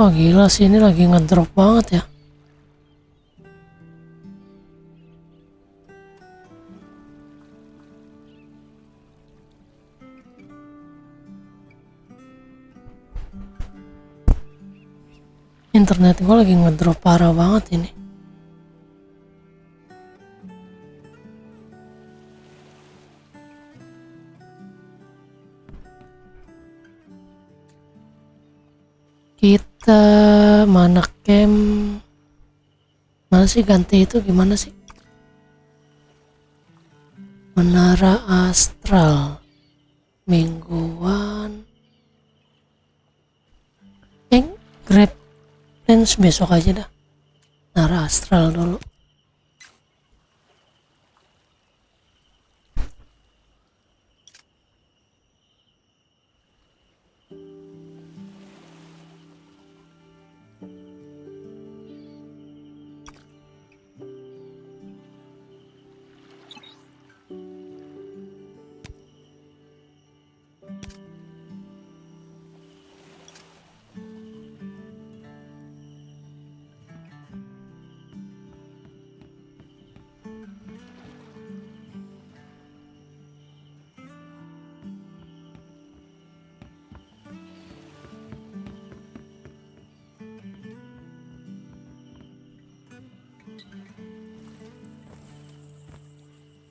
Wah gila sih, ini lagi ngedrop banget ya. Internet gue lagi ngedrop parah banget ini. Kita mana camp? Mana sih ganti itu gimana sih? Menara Astral mingguan. Grab Lens besok aja dah. Menara Astral dulu.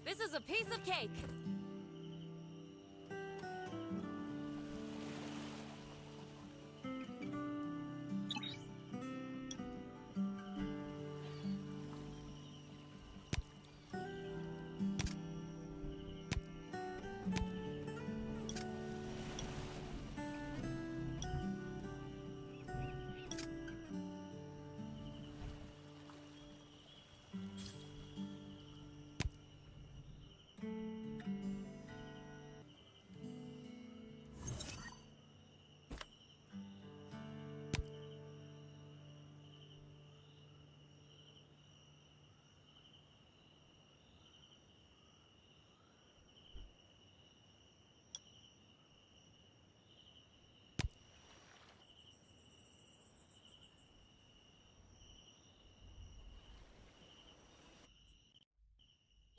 This is a piece of cake.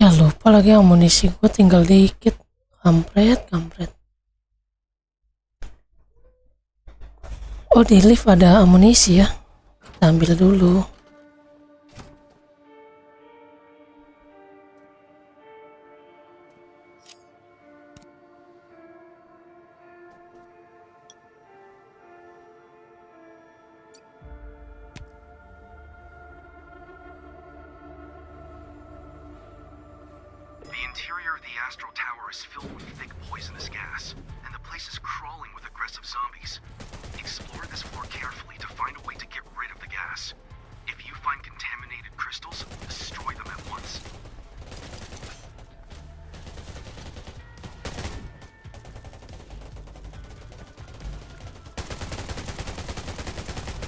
Ya lupa lagi amunisi gue tinggal dikit. Kampret. Oh di lift ada amunisi ya. Kita ambil dulu. The interior of the Astral Tower is filled with thick poisonous gas, and the place is crawling with aggressive zombies. Explore this floor carefully to find a way to get rid of the gas. If you find contaminated crystals, destroy them at once.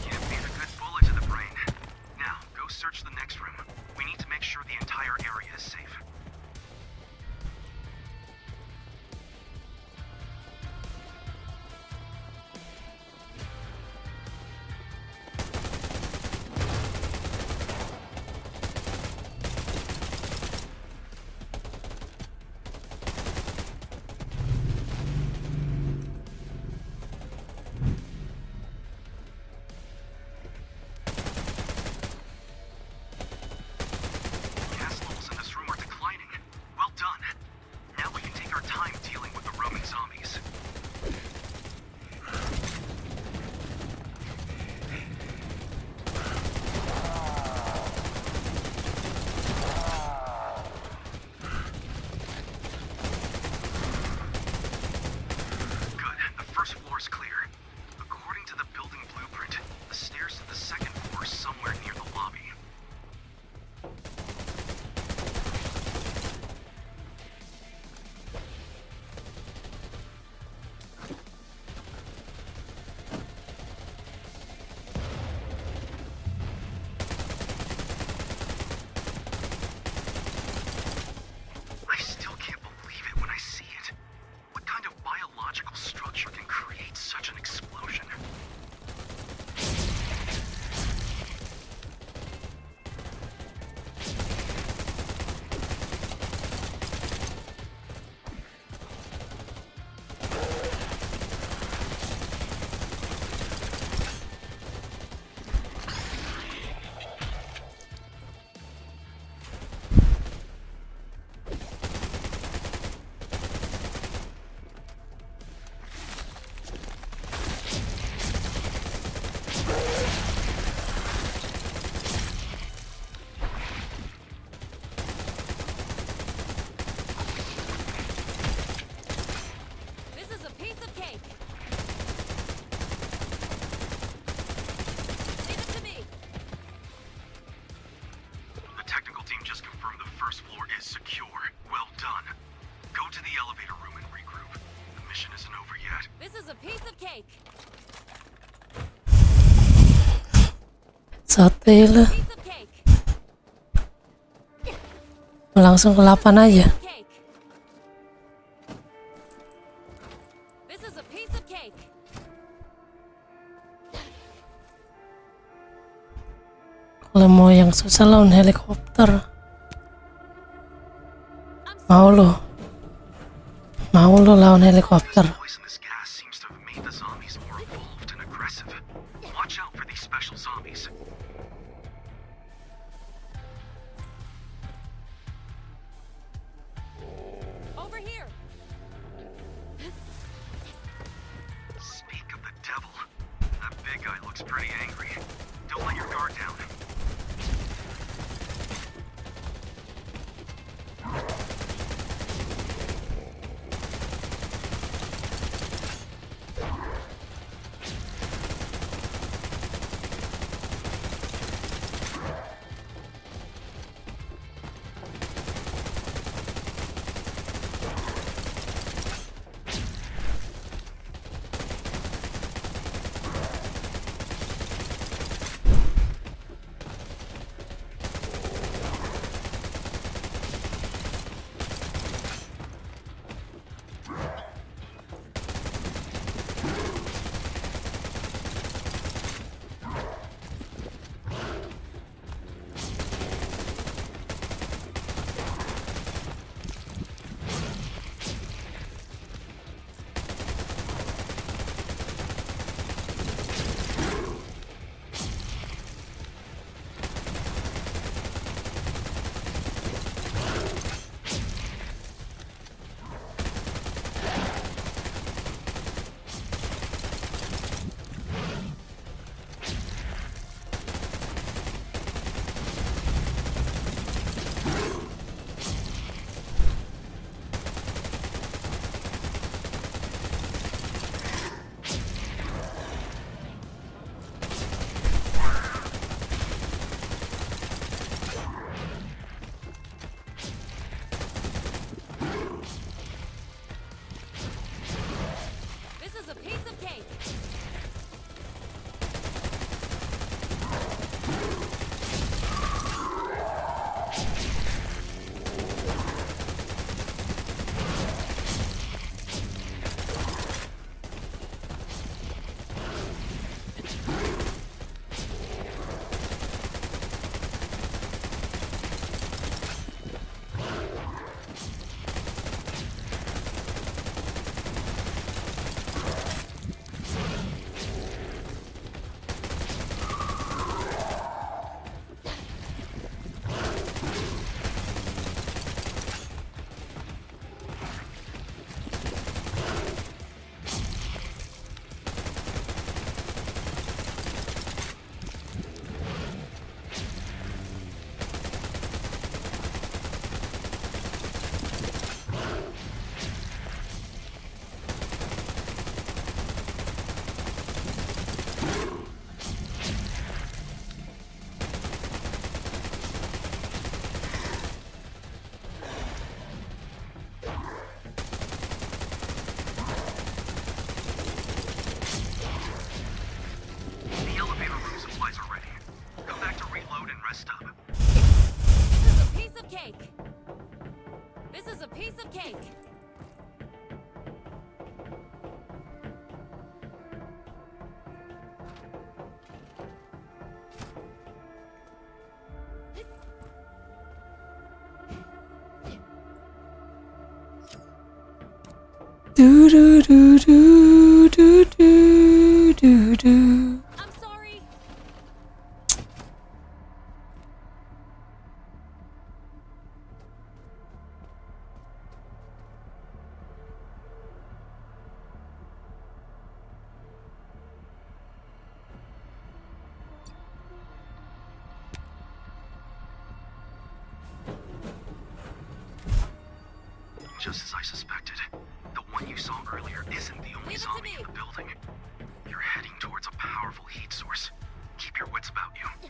You've made a good bullet to the brain. Now, go search the next room. We need to make sure the entire area is safe. first floor is secure. Well done. Go to the elevator room and regroup. The mission isn't over yet. This is a piece of cake. Sate lah. Piece of cake. Langsung ke 8 aja. Cake. This is a piece of cake. Kalau mau yang susah lawan helikopter. I'm Mau lo lawan helikopter. Poisonous gas seems to have made the zombies more evolved and aggressive. Watch out for these special zombies. over here. Speak of the devil. That big guy looks pretty angry. Don't let your guard down. This is a piece of cake. The elevator room supplies are ready. Come back to reload and rest up. This is a piece of cake. This is a piece of cake. Do do do do do do do do. I'm sorry. Just as I suspected, the one you saw earlier isn't the only Leave it to zombie me. in the building. You're heading towards a powerful heat source. Keep your wits about you.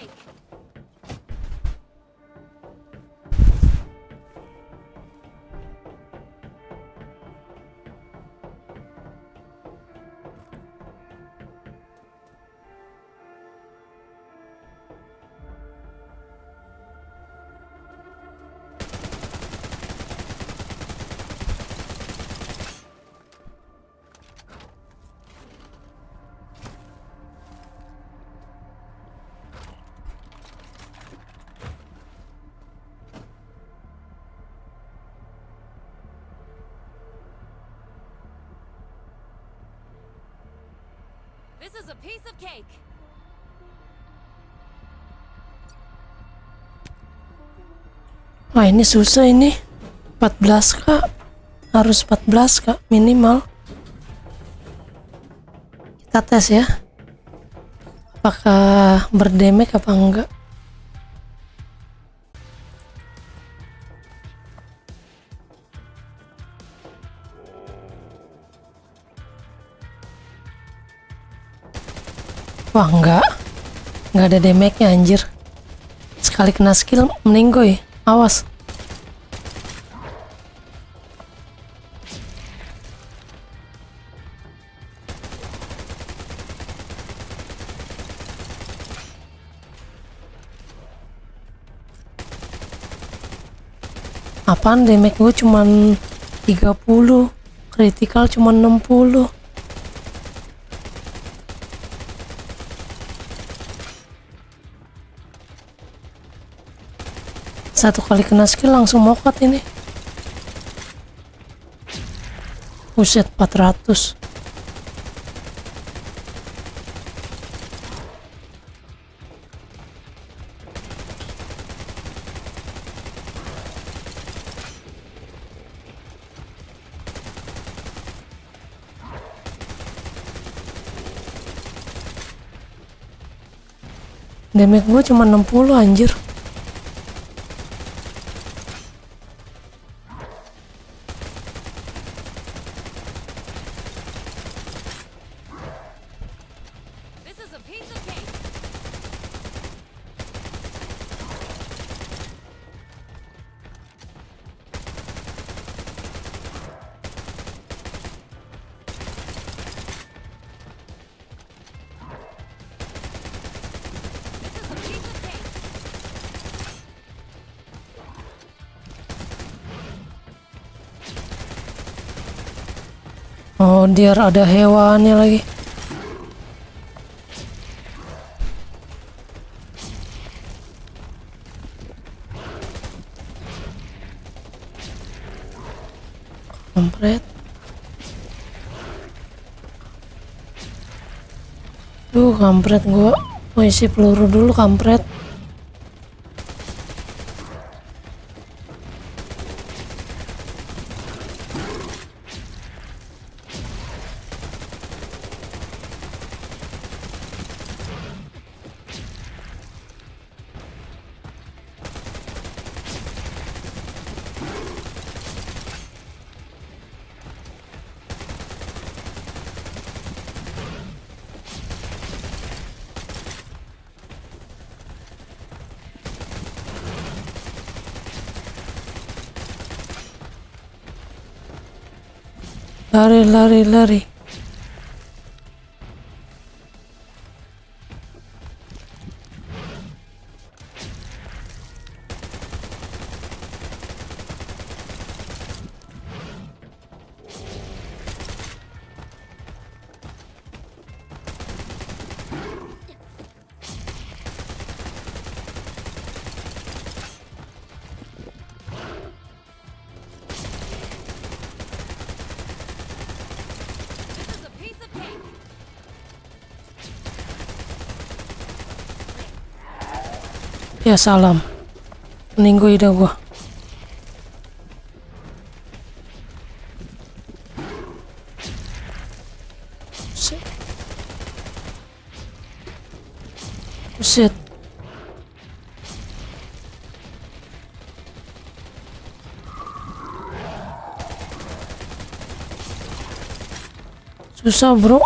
cake. This is a piece of cake. Wah ini susah ini. 14 kak. Harus 14 kak minimal. Kita tes ya. Apakah berdamage apa enggak? Wah enggak ada damage-nya anjir. Sekali kena skill meninggoy. Awas. Apaan damage gue cuman 30, critical cuman 60. Satu kali kena skill langsung mokat ini. Buset 400. Damage gue cuma 60 anjir. This is a piece of cake. This is a piece of cake. Oh dia ada hewannya lagi. Kampret. Kampret gua. Mau isi peluru dulu kampret. Lari. This is a piece of cake. Ya salam. Meninggoy dah gua. Buset. Susah bro.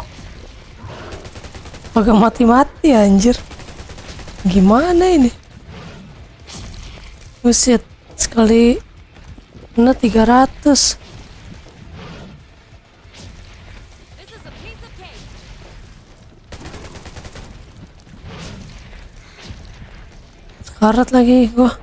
Agak mati-mati anjir. Gimana ini? Buset, sekali kena 300. This is a piece of cake. Sekarat lagi gua.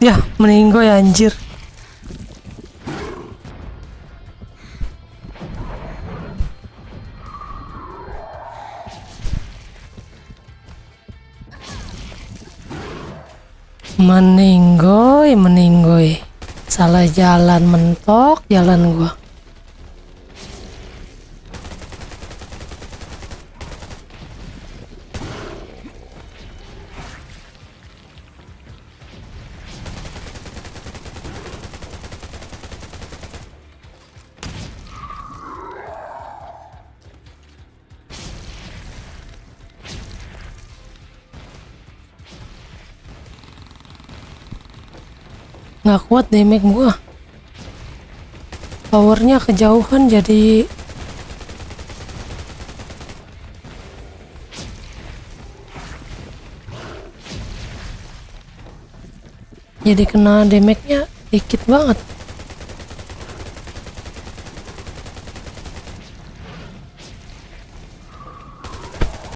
Ya, meninggoy anjir. Meninggoy. Salah jalan mentok jalan gua. Nggak kuat damage gua. Powernya kejauhan jadi kena damage-nya dikit banget.